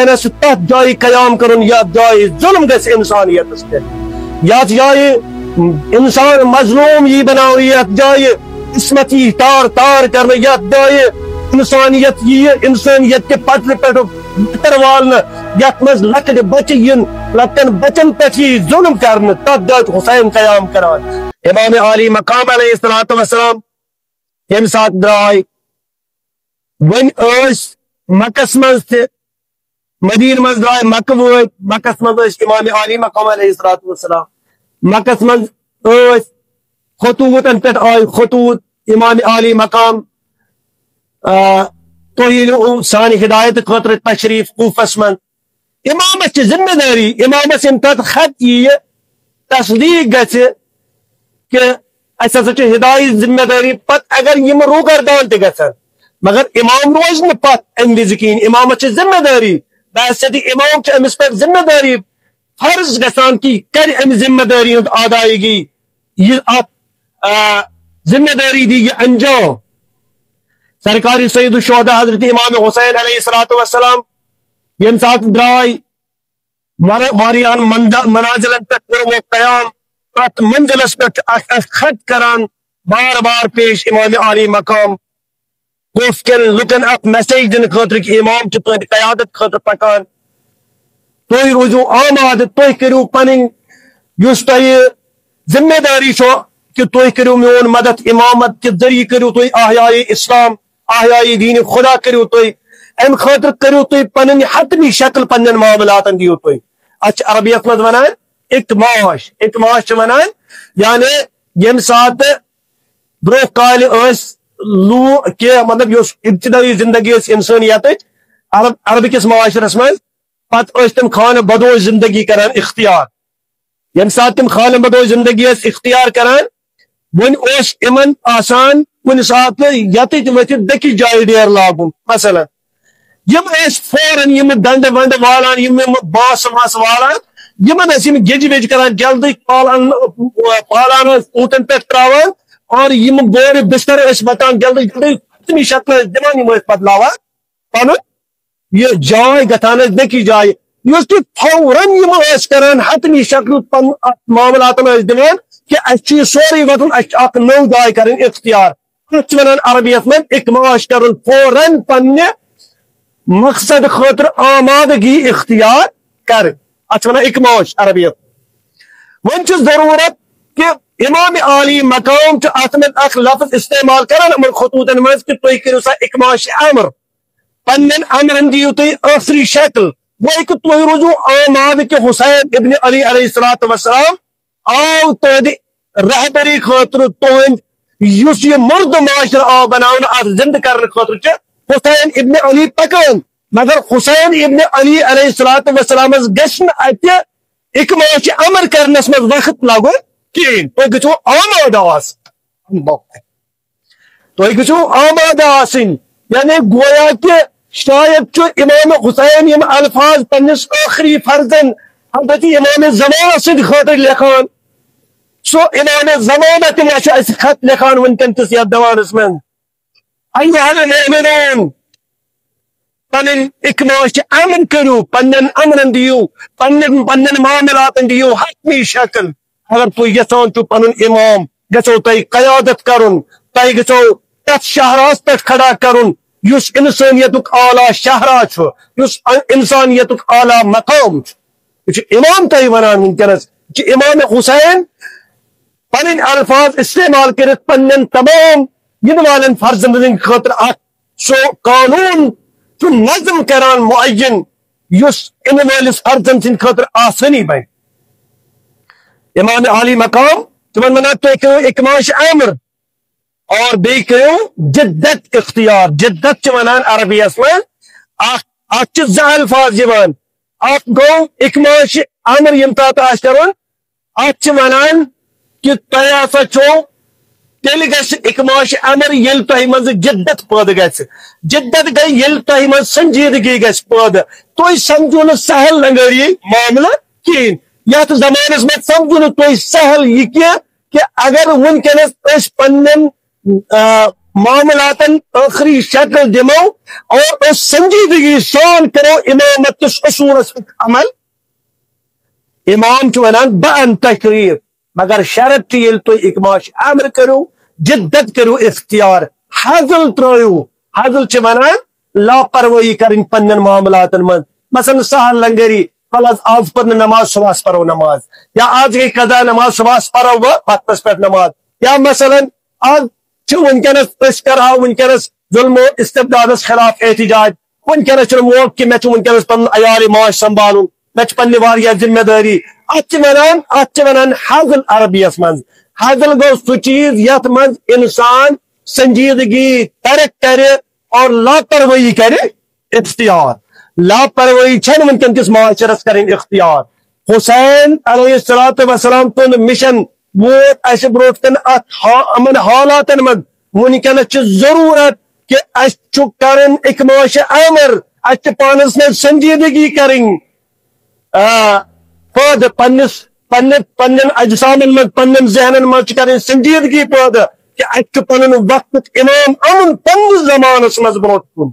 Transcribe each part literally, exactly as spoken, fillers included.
گژھِ تتھ جایہِ قیام کرُن، یتھ جایہِ ظلم گژھِ انسانیتس پٮ۪ٹھ، یتھ جایہِ انسان مظلوم یی بناونہٕ، یتھ جایہِ عصمت یی تار تار کرنہٕ، یتھ جایہِ انسانیت یی انسانیت کہِ پٹرِ پٮ۪ٹھ بہتر والنہٕ، یتھ منٛز لۄکٕٹۍ بچہِ یِن، لۄکٹٮ۪ن بچن پٮ۪ٹھ یی ظلم کرنہٕ، تتھ جایہِ چھُ حسین قیام کران۔ امام عالی مقام علیہ الصلوۃ والسلام ییٚمہِ ساتہٕ درٛاے، وۄنۍ ٲسۍ مکس منٛز تہِ، مدینہٕ منٛز درٛاے، مکہٕ وٲتۍ، مکس منٛز ٲسۍ امام عالی مقام علیہ الصلوۃ والسلام، مکس منٛز ٲسۍ، خطوطن پٮ۪ٹھ آے خطوط، امام عالی مقام، آ، تُہۍ یِیِو سانہِ ہدایت خٲطرٕ تشریف کوفس منٛز۔ امامس چھِ ذمہ دٲری، امامس ییٚمہِ ساتہٕ خط یِیہِ، تصدیق گژھِ کہ اسہِ ہسا چھِ ہدایت ذمہ دٲری، پتہٕ اگر یِم روگردان تہِ گژھن، مگر امام روزِ نہٕ پتھ امہِ وِزِ کِہیٖنۍ۔ امامس چھِ ذمہ دٲری، بحیثیت امام چھِ أمِس پٮ۪ٹھ ذمہ دٲری فرض گژھان کہ یہِ کرِ امہِ ذمہ دٲری ہٕنٛز ادائیگی، یہِ اتھ، آ، ذمہ دٲری دی یہِ انجام۔ سرکار سید الشہداء حضرت امام حسین علیہ الصلوۃ والسلام ییٚمہِ ساتہٕ درٛاے، وار-، واریاہن مند-، منازلن پٮ۪ٹھ کوٚر یِمو قیام، پرٛٮ۪تھ منزلس پٮ۪ٹھ چھُ اکھ اکھ خط کران، بار بار پیش امام عالی مقام، کوف کٮ۪ن لُکن اکھ میسیج دِنہٕ خٲطرٕ کہ امام چھُ تُہنٛدِ قیادت خٲطرٕ پکان۔ تُہۍ روٗزِو آمادٕ، تُہۍ کٔرِو پنٕنۍ یُس تۄہہِ ذمہ دٲری چھو کہ تُہۍ کٔرِو میون مدد، امامت کہِ ذٔریعہٕ کٔرِو تُہۍ احیاء اسلام، احیاء دین خدا کٔرِو تُہۍ، امہِ خٲطرٕ کٔرِو تُہۍ پنٕنۍ حتمی شکل پننٮ۪ن معاملاتن دِیِو تُہۍ۔ اتھ چھِ عربیت منٛز ونان اکماش، اکماش چھِ ونان یعنی ییٚمہِ ساتہٕ برونٛہہ کالہِ ٲسۍ لوٗ-، کہِ مطلب یۄس ابتدٲیی زندگی ٲس انسٲنیتٕچ عرب، عربہٕ کِس معاشرس منٛز، پتہٕ ٲسۍ تِم خانہٕ بدوش زندگی کران اختیار۔ ییٚمہِ ساتہٕ تِم خانہٕ بدوش زندگی ٲسۍ اختیار کران، وۄنۍ اوس یِمن آسان کُنہِ ساتہٕ یتٕتۍ ؤتھِتھ بیٚکِس جایہِ ڈیرٕ لاگُن۔ مثلاً، یِم ٲسۍ فوراً یِم ڈنڈٕ ونڈٕ والان، یِم، یِم بانٛس وانٛس والان، یِمن ٲسۍ یِم گیٚجہِ ویٚجہِ کران، جلدی پالان، پالان ٲسۍ اوٗنٹن پٮ۪ٹھ تراوان، اور یِم بورِ بستر ٲسۍ وٹان، جلدی جلدی حتمی شکل ٲسۍ دِوان، یِم ٲسۍ بدلاوان پنُن یہِ جاے گژھان ٲسۍ بیٚکِس جایہِ۔ یُس تہِ فوراً یِم ٲسۍ کران، حتمی شکل پنُن اتھ معاملاتن ٲسۍ دِوان کہِ اسہِ چھُ یہِ سورُے وۄتھُن، اسہِ چھِ اکھ نٔو جاے کرٕنۍ اختیار۔ اتھ چھِ ونان عربیت منٛز اکماش کرُن، فوراً پننہِ مقصد خٲطرٕ آمادگی اختیار کرٕنۍ۔ اتھ چھِ ونان اکماش عربیت۔ وۄنۍ چھِ ضروٗرت کہِ امام عالی مقام چھُ اتھ منٛز اکھ لفظ استعمال کران یِمن خطوطن منٛز کہِ تُہۍ کٔرِو سا اکماش امر، پننٮ۪ن امرن دِیِو تُہۍ ٲخری شکل۔ گوٚو کہِ تُہۍ روٗزِو آمادٕ کہِ حسین ابن علی علیہ الصلوۃ والسلام آو تُہنٛدِ رہبری خٲطرٕ، تُہنٛد یُس یہِ مُردٕ معاشرٕ آو بناونہٕ، اتھ زندٕ کرنہٕ خٲطرٕ چھُ حسین ابن علی پکان۔ مگر حسین ابن علی علیہ الصلوۃ والسلامس گژھِ نہٕ اتہِ اکماش امر کرنس منٛز وقت لگُن کِہیٖنۍ۔ تُہۍ گٔژھِو آمادٕ آسٕنۍ۔ تُہۍ گٔژھِو آمادٕ آسٕنۍ۔ یعنی گویا کہِ شاید چھُ امام حسین یِم الفاظ پننِس ٲخری فرزند حضرت امام زمانہ سٕنٛدِ خٲطرٕ لیکھان۔ سُہ امام زمانہ تہِ ما چھُ اسہِ خط لیکھان وٕنکیٚن کِس یتھ دورس منٛز؟ ایھا المؤمنون، پنٕنۍ اکماش امر کٔرِو، پننٮ۪ن امرن دِیِو، پننٮ۪ن، پننٮ۪ن معاملاتن دِیِو حتمی شکل۔ اگر تُہۍ یژھان چھِو پنُن امام گژھو تۄہہِ قیادت کرُن، تۄہہِ گژھو تتھ شاہراہس پٮ۪ٹھ کھڑا کرُن یُس انسٲنیتُک اعلیٰ شاہراہ چھُ، یُس انسانیتُک اعلیٰ مقام چھُ۔ یہِ چھُ امام تۄہہِ ونان وٕنکیٚنس، یہِ چھُ امام حسین پنٕنۍ الفاظ استعمال کٔرِتھ پننٮ۪ن تمام یِنہٕ والٮ۪ن فرزندن ہٕنٛدِ خٲطرٕ اکھ سُہ قانون تہٕ نظم کران معین یُس یِنہٕ وٲلِس فرزند سٕنٛدِ خٲطرٕ آسٲنی بنہِ۔ امام عالی مقام تِمن ونان تُہۍ کٔرِو اکماش امر اور بیٚیہِ کٔرِو جدت اختیار۔ جدت چھِ ونان عربی یس منٛز اکھ، اتھ چھِ زٕ الفاظ یِوان۔ اکھ گوٚو اکماش امر ییٚمہِ ساتہٕ آسہِ کرُن، اتھ چھِ ونان کہِ تۄہہِ ہسا چھو، تیٚلہِ گژھِ اکماش امر ییٚلہِ تۄہہِ منٛز جدت پٲدٕ گژھِ۔ جدت گٔے ییٚلہِ تۄہہِ منٛز سنجیدگی گژھِ پٲدٕ۔ تُہۍ سمجھو نہٕ سہل لنگٲری معاملہٕ کِہینۍ۔ یتھ زمانس منٛز سمجھو نہٕ تُہۍ سہل یہِ کینٛہہ کہِ اگر وٕنکیٚنس أسۍ پننٮ۪ن، آ، معاملاتن ٲخری شکل دِمو اور أسۍ سنجیدگی سان کرو امامت کِس اصوٗلس پٮ۪ٹھ عمل۔ امام چھُ ونان، بہٕ انہٕ تکلیف، مگر شرط چھُ ییٚلہِ تُہۍ اقماش امر کٔرِو، جدت کٔرِو اختیار، ہزل ترٲیِو۔ ہزل چھِ ونان لاپروٲہی کرٕنۍ پننٮ۪ن معاملاتن منٛز۔ مثلاً سہل لنگری، ول حظ آز پٔر نہٕ نماز، صبحس پرو نماز، یا آز گٔے قضا نماز، صبحس پرو وۄنۍ وقتس پٮ۪ٹھ نماز۔ یا مثلاً آز چھِ وٕنکیٚنس، أسۍ کرہاو وٕنکیٚنس ظلم و استبدادس خلاف احتجاج۔ وٕنکیٚنس چھُنہٕ موقعہٕ کہِ مےٚ چھُ وٕنکیٚنس پنُن عیال ماج سنبھالُن، مےٚ چھِ پننہِ واریاہ ذمہ دٲری۔ اتھ چھِ ونان، اتھ چھِ ونان حزل عربیس منٛز۔ حزل گوٚو سُہ چیٖز یتھ منٛز انسان سنجیدگی ترک کرِ اور لاپروٲہی کرِ اختیار۔ لاپروٲہی چھنہٕ وٕنکیٚن کِس معاشرس کرٕنۍ اختیار۔ حسین علیہ الصلوۃ والسلام تُہُنٛد مشن ووت اسہِ برونٛٹھ کن اتھ حا-، یِمن حالاتن منٛز۔ وٕنکیٚنس چھِ ضروٗرت کہِ اسہِ چھُ کرُن اقماش امر، اسہِ چھِ پانس منٛز سنجیدگی کرٕنۍ، آ، پٲدٕ پننِس، پننہِ، پننٮ۪ن اجسامن منٛز، پننٮ۪ن ذہنن منٛز چھِ کرٕنۍ سنجیدگی پٲدٕ کہِ اسہِ چھُ پنُن وقتُک امام انُن پننِس زمانس منٛز برونٛٹھ کُن،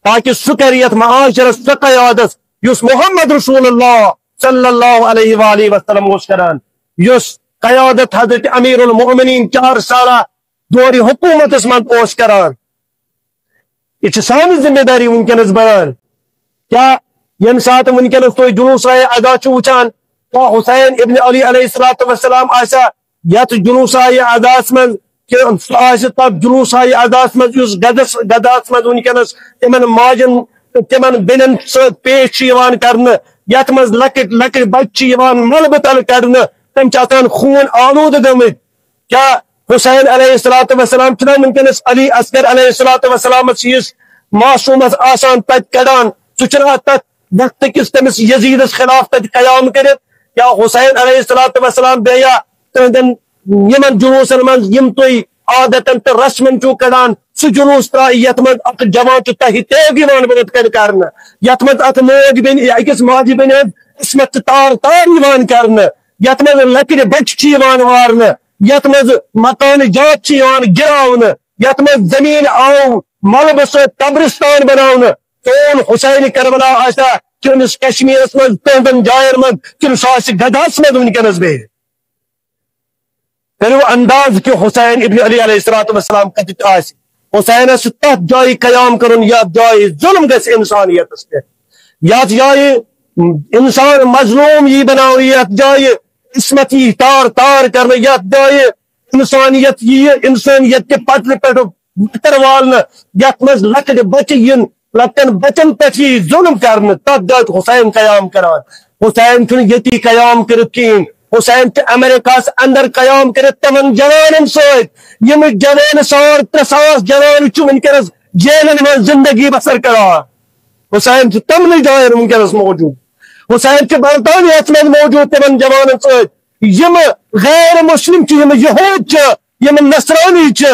تاکہِ سُہ کرِ یتھ معاشرس سۄ قیادت یُس محمد رسول اللہ صلی اللہ علیہ وآلہ وسلم اوس کران، یُس قیادت حضرت امیر المؤمنین چار سالہ دورِ حکومتس منٛز اوس کران۔ یہِ چھِ سانہِ ذمہ دٲری وٕنکیٚنس بنان۔ کیا ییٚمہِ ساتہٕ وٕنکیٚنس تُہۍ جلوس رائے عزا چھِو وٕچھان، کیا حسین ابن علی علیہ الصلوۃ والسلام آسیا یتھ جلوس رائے عزاہس منٛز، کہِ سُہ آسہِ تتھ جلوس رائے عزاہس منٛز یُس غزس، غزاہس منٛز وٕنکیٚنس تِمن ماجن تہٕ تِمن بیٚنٮ۪ن سۭتۍ پیش چھُ یِوان کرنہٕ، یتھ منٛز لۄکٕٹۍ لۄکٕٹۍ بچہِ چھِ یِوان ملبہٕ تلہٕ کڑنہٕ، تِم چھِ آسان خوٗن آلوٗدٕ گٔمٕتۍ۔ کیا حسین علیہ الصلوۃ والسلام چھُنہ وٕنکیٚنس علی اصغر علیہ الصلوۃ والسلامس ہِوِس معصومس آسان تتہِ کڑان؟ سُہ چھُنہ تتھ وقتہٕ کِس تٔمِس یزیدس خلاف تتہِ قیام کٔرِتھ؟ کیا حسین علیہ الصلوۃ والسلام بیٚیہِ یا تُہنٛدٮ۪ن یِمن جلوسن منٛز یِم تُہۍ عادتن تہٕ رسمن چھِو کڑان، سُہ جلوس ترٛایہِ یتھ منٛز اکھ جوان چھُ تہہِ تیغ یِوان برونٛٹھ کنہِ کرنہٕ، یتھ منٛز اتھ موج بیٚنہِ یا أکِس ماجہِ بیٚنہِ ہٕنٛز عصمت چھِ تار تار یِوان کرنہٕ، یتھ منٛز لۄکٕٹۍ بچہِ چھِ یِوان وارنہٕ، یتھ منٛز مکانہٕ جات چھِ یِوان گراونہٕ، یتھ منٛز زٔمیٖن آو ملبہٕ سۭتۍ قبرستان بناونہٕ۔ چون حسین کربلا آسہِ ہا چٲنِس کشمیرس منٛز، تُہنٛدٮ۪ن جاین منٛز، کِنہٕ سُہ آسہِ غزہس منٛز وٕنکیٚنس بیٚیہِ؟ کٔرِو انداز کہِ حسین ابن علی علیہ الصلوۃ والسلام کتہِ آسہِ۔ حسینس چھُ تتھ جایہِ قیام کرُن، یتھ جایہِ ظلم گژھِ انسانیتس پٮ۪ٹھ، یتھ جایہِ انسان مظلوم یی بناونہٕ، یتھ جایہِ عصمت یی تار تار کرنہٕ، یتھ جایہِ انسانیت یی، انسانیت کہِ پٹرِ پٮ۪ٹھ وتر والنہٕ، یتھ منٛز لۄکٕٹۍ بچہِ یِن، لۄکٹٮ۪ن بچن پٮ۪ٹھ یی ظلم کرنہٕ، تتھ جایہِ چھُ حسین قیام کران۔ حسین چھُنہٕ ییٚتی قیام کٔرِتھ کِہیٖنۍ، حسین چھُ امریکہس اندر قیام کٔرِتھ تِمن جوانن سۭتۍ، یِم جوان ساڑ ترٛےٚ ساس جوان چھِ وٕنکیٚنس جیلن منٛز زندگی بسر کران۔ حسین چھُ تِمنٕے جاین وٕنکیٚنس موجود۔ حسین چھُ برطانیہس منٛز موجود تِمن جوانن سۭتۍ، یِم غیر مسلم چھِ، یِم یہود چھِ، یِم نصرانی چھِ،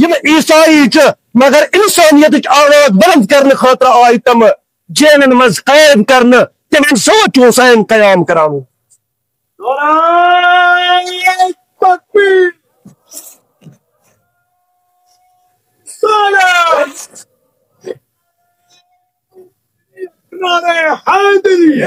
یِم عیسائی چھِ، مگر انسانیتٕچ آواز بلند کرنہٕ خٲطرٕ آیہِ تِم جیلن منٛز قید کرنہٕ۔ تِمن سۭتۍ چھُ حسین قیام کران۔ نعرہ تکبیر، صلوات، نعرہ حیدری۔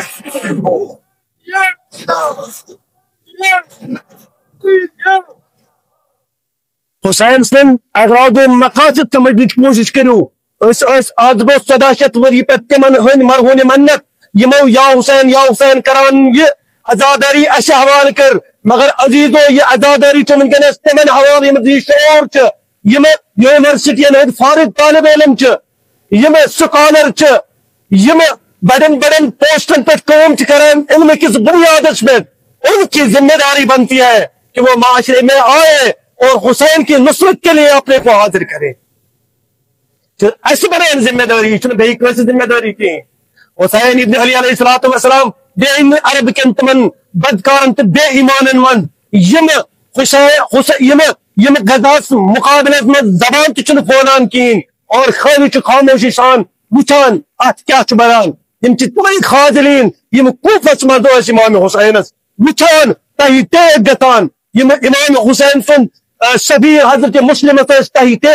حسین سٕنٛدۍ اغراض و مقاصد سمجھنٕچ کوٗشِش کٔرِو۔ أسۍ ٲسۍ، از گوٚو ژۄداہ شیٚتھ ؤری پٮ۪ٹھ تِمن ہٕنٛدۍ مرہون منت، یِمو یا حسین یا حسین کران یہِ عزاداری اسہِ حوالہٕ کٔر، مگر عزیزو، یہِ عزاداری چھِ وٕنکیٚنس تِمن حوالہٕ یِم زِ شعور چھِ، یِم یونیورسٹین ہٕنٛدۍ فارغ طالب علم چھِ، یِم سکالر چھِ، یِم بڑٮ۪ن بڑٮ۪ن پوسٹن پٮ۪ٹھ کٲم چھِ کران علمہٕ کِس بنیادس پٮ۪ٹھ، ان کی ذمہ داری بنتی ہے کہ وہ معاشرے میں آئے اور حسین کی نصرت کے لیے اپنے کو حاضر کریں۔ تہٕ اسہِ بنٲیِن ذمہ دٲری، یہِ چھُنہٕ بیٚیہِ کٲنٛسہِ ذمہ دٲری کِہیٖنۍ۔ حسین ابن علی علیہ الصلوۃ والسلام بیٚیہِ نہٕ عرب کٮ۪ن تِمن بدکارن تہٕ بے ایمانن منٛز، یِم حسین، حسین، یِم، یِم غزاہس مقابلس منٛز زبان تہِ چھِنہٕ کھولان کِہیٖنۍ اور خٲلی چھِ خاموشی سان وٕچھان اتھ کیٛاہ چھُ بنان۔ یِم چھِ تِمے خاذلین، یِم کوفس منٛز ٲسۍ امام حسینس وٕچھان، تہہِ تیغ گژھان۔ یِم امام حسین سُنٛد، آ، سفیر حضرت مسلمس ٲسۍ تہہِ تیغ